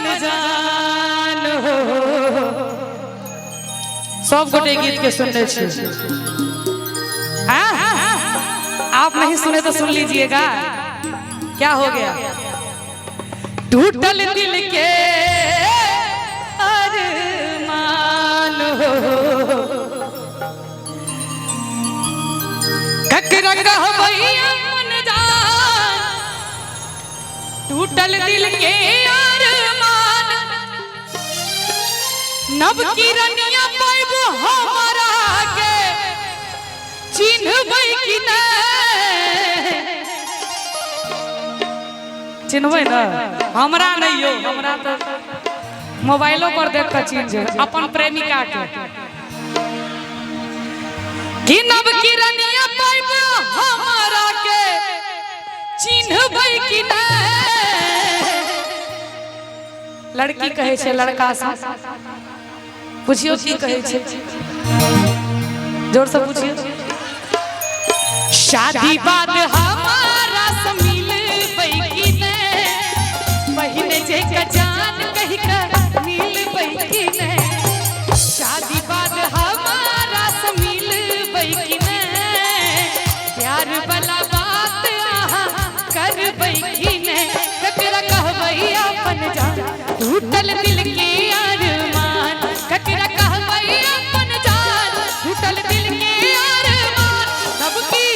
अपन जान हो। सब गोटे गीत के सुनने छी। हाँ? आप नहीं सुने तो सुन लीजिएगा, क्या हो गया। टूटल दिल के अरमान हो, ककरा कहबै अपन जान, टूटल दिल के अरमान, नव किरनिया पाइब हमरा के चिन्हबै कि नै। चिन्हबै ना हमरा नहीं यो, हमरा तो मोबाइलो पर देख के चिन्ह जाए अपन प्रेमिका के। कि नव किरनिया पाइब हमरा के चिन्हबै कि नै। लड़की कहै छै लड़का से, पूछियो की कहै छै, जोर से पूछियो। शादी बाद हमारा से मिलबै कि नै, पहिने जे के जान कहि के मिलबै कि नै। शादी बाद हमारा से मिलबै कि नै, प्यार वाला बात अहाँ करबै कि नै। ककरा कहबै अपन जान, टूटल दिल के अरमान, ककरा कहबै अपन जान, टूटल दिल के अरमान, नव की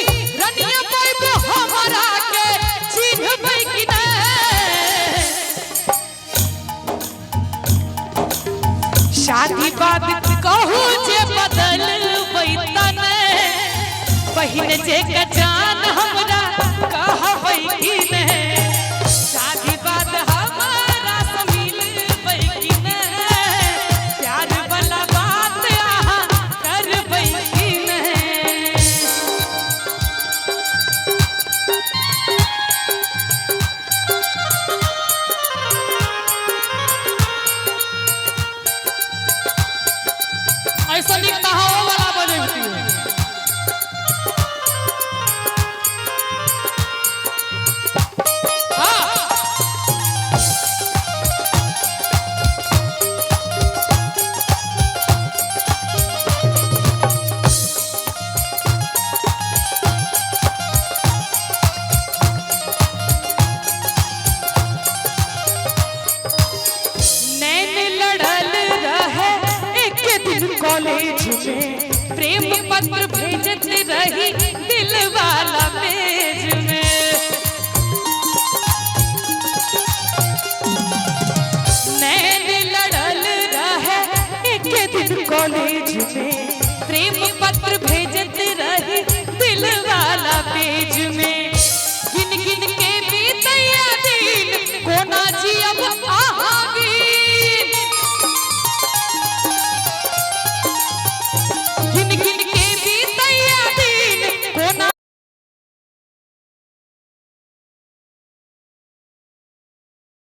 रनिया पाइब हमरा के चिन्हबै कि नै। शादी बाद कहू जे बदलबै त नै, पहिने जे के जान हमरा कहबै कि नै। शादी बाद हमारा से मिलबै कि नै, प्यार वाला बात अहाँ करबै कि नै। ऐसा निक तहाओ वाला बजैती। हाँ। नैन लड़ल रहे एक दिन कॉलेज में, प्रेम पत्र भेजत रही